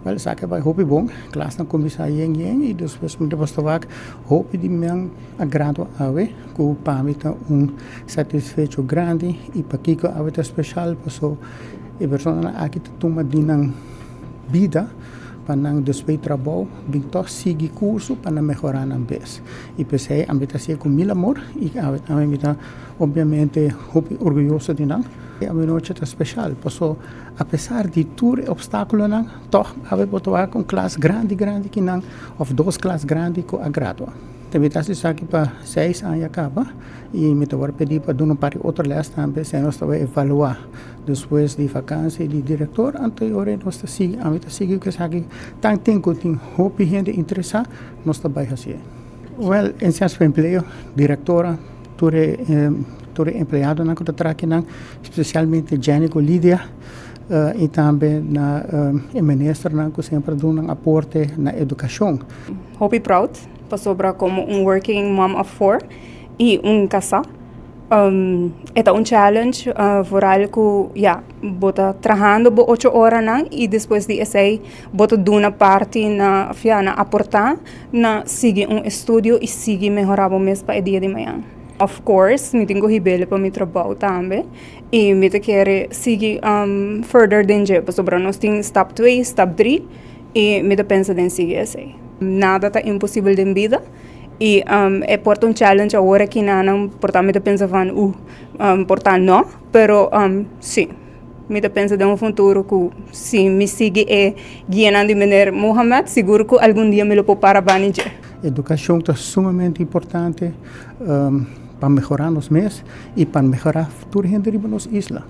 Wel, esaki a bai hopi bon. Klasnan kuminsá yen yen i despues mi ta basta wak hopi di nan a gradua awe, ku pa mi ta un satisfecho grandi. I pakiko awe ta speshal? Paso e personanan aki ta tuma di nan bida pa nan despues di trabou bin tòg sigui kurso pa nan mehorá nan bes. I p'esei ami ta hasié ku mil amor i awe tambe mi ta obviamente hopi orguyoso di nan. E anochi ta speshal paso apesar di tur e obstákulonan, tòg awe bo ta wak un klas grandi grandi ki nan òf dos klas grandi ku a gradua. Ta mi ta hasi esaki pa 6 aña kaba i mi ta wòrdu pedí pa duna un par di otro lès tambe. Esei nos ta bai evaluá despues di vakansi di direktor, anto e ora nos ta sigui, ami ta sigui ku esaki tanten ku tin hopi hende interesá, nos ta bai hasié. Wèl, Enseñansa pa Empleo, direktora, tur e empleadonan ku ta traha akinan, spesialmente Jenny ku Lidia, i tambe na e ministernan ku semper duna un aporte na edukashon. Hopi proud, pasobra komo un working mom of four i un kasá, e ta un challenge, vooral ku ya bo ta trahando bo 8 oranan i despues di esei bo ta duna parti na, ya, na aportá na sigui un estudio i sigui mehorá bo mes pa e dia di mañana. Of course, mi tin ku hib'é pa mi trabou tambe i mi ta kere sigui further den dje, pasobra nos tin stap 2, stap 3 i mi ta pensa den sigui esei. Nada ta imposibel den bida i e por ta un challenge awor aki nan, por ta mi ta pensa van por ta no, pero si, mi ta pensa den un futuro ku si mi sigui e guianan di meneer Mohamed, sigur ku algun dia mi lo por para bani dje. Edukashon ta sumamente importante pa mehorá nos mes i pa mehorá tur hende riba nos isla.